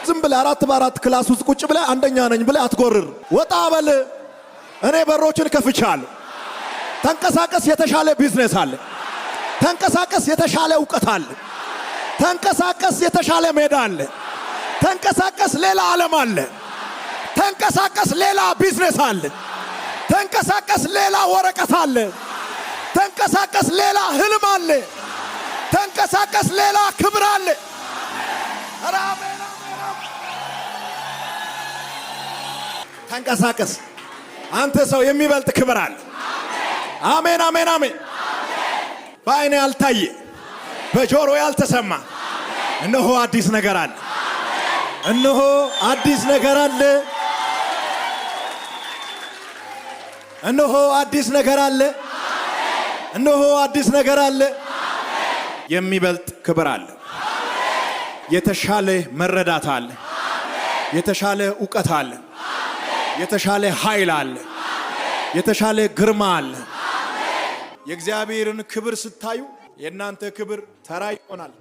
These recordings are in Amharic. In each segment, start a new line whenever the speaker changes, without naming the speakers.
ዝም ብለህ አራት በአራት class ውስጥ ቁጭ ብለህ አንደኛ ነኝ ብለህ አትጎርር። ወጣ በል። እኔ በሮችን ከፍቻለሁ። ተንቀሳቀስ፣ የተሻለ ቢዝነስ አለ። ተንቀሳቀስ፣ የተሻለ እውቀት አለ። ተንቀሳቀስ፣ የተሻለ ሜዳ አለ። ተንቀሳቀስ፣ ሌላ ዓለም አለ። ተንቀሳቀስ፣ ሌላ ቢዝነስ አለ። ተንቀሳቀስ፣ ሌላ ወረቀት አለ። ተንቀሳቀስ፣ ሌላ ህልም አለ። ተንቀሳቀስ፣ ሌላ ክብር አለ። ኧረ አሜን፣ አሜን፣ አሜን። ተንቀሳቀስ አንተ ሰው፣ የሚበልጥ ክብር አለ። አሜን፣ አሜን፣ አሜን። በአይን ያልታየ፣ በጆሮ ያልተሰማ እነሆ አዲስ ነገር አለ። እነሆ አዲስ ነገር አለ። እነሆ አዲስ ነገር አለ። እነሆ አዲስ ነገር አለ። የሚበልጥ ክብር አለ። የተሻለ መረዳት አለ። የተሻለ እውቀት አለ። የተሻለ ኃይል አለ። የተሻለ ግርማ አለ። የእግዚአብሔርን ክብር ስታዩ የእናንተ ክብር ተራ ይሆናል።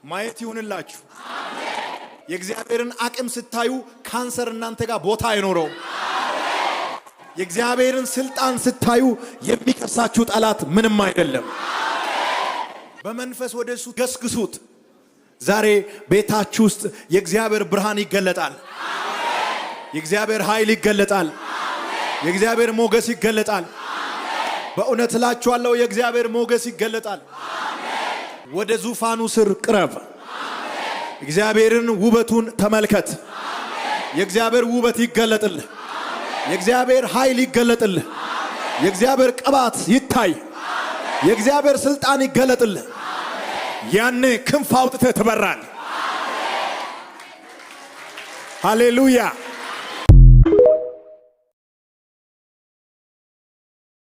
ማየት ይሁንላችሁ። የእግዚአብሔርን አቅም ስታዩ ካንሰር እናንተ ጋር ቦታ አይኖረውም። የእግዚአብሔርን ስልጣን ስታዩ የሚከሳችሁ ጠላት ምንም አይደለም። በመንፈስ ወደ እሱ ገስግሱት። ዛሬ ቤታችሁ ውስጥ የእግዚአብሔር ብርሃን ይገለጣል። የእግዚአብሔር ኃይል ይገለጣል። የእግዚአብሔር ሞገስ ይገለጣል። በእውነት እላችኋለሁ የእግዚአብሔር ሞገስ ይገለጣል። ወደ ዙፋኑ ስር ቅረብ። እግዚአብሔርን ውበቱን ተመልከት። የእግዚአብሔር ውበት ይገለጥልህ። የእግዚአብሔር ኃይል ይገለጥልህ። የእግዚአብሔር ቅባት ይታይ። የእግዚአብሔር ስልጣን ይገለጥልህ። ያኔ ክንፍ አውጥተህ ትበራለህ። ሃሌሉያ።